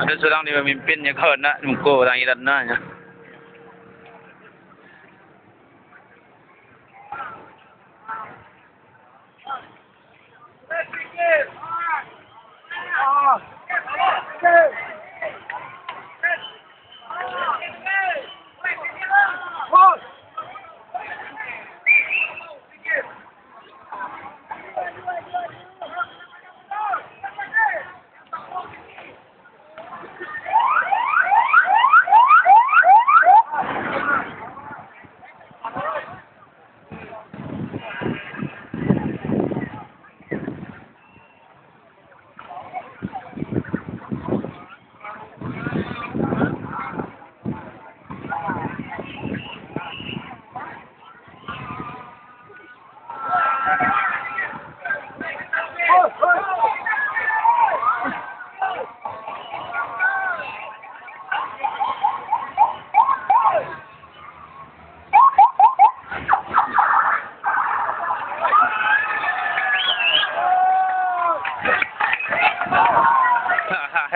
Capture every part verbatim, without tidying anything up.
Ado surang di pamimpin nyo, kawan nak muko urang Iran nah nyo.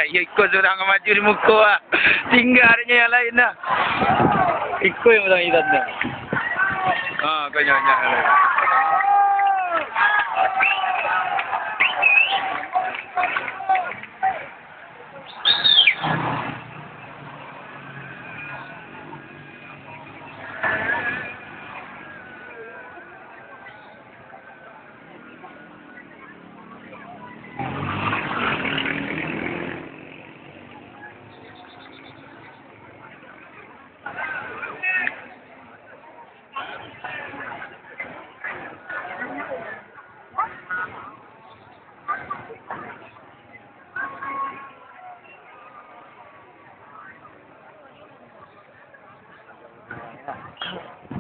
Iyo, iko surang maju di muko, ah. Tingga adonyo yang lain, ah. Iko yang urang Iran tu. Ah, kau nyanyi.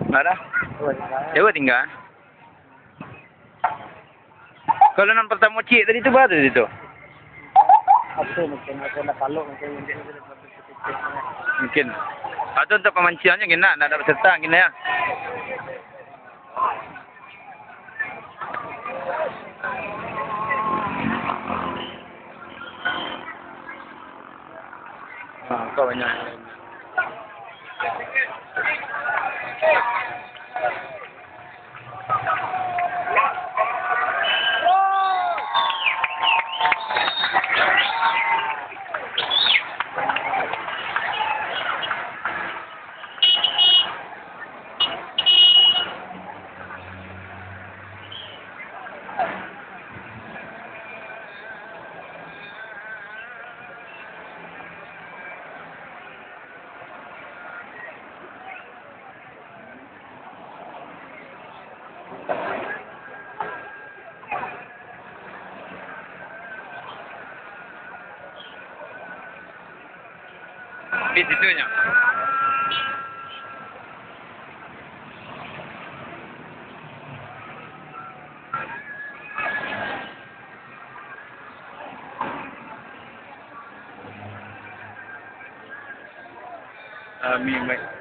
Ndak ada? Coba tinggal. Kalau nan partamo ciek tadi tu, bara tadi tu? Satu mungkin, atau nak taluk mungkin. Mungkin. Atau untuk pamanciangnyo kena, ndak ada peserta mungkin, ya. Ah, kau banyak. Di situ nyo. Amin, baik.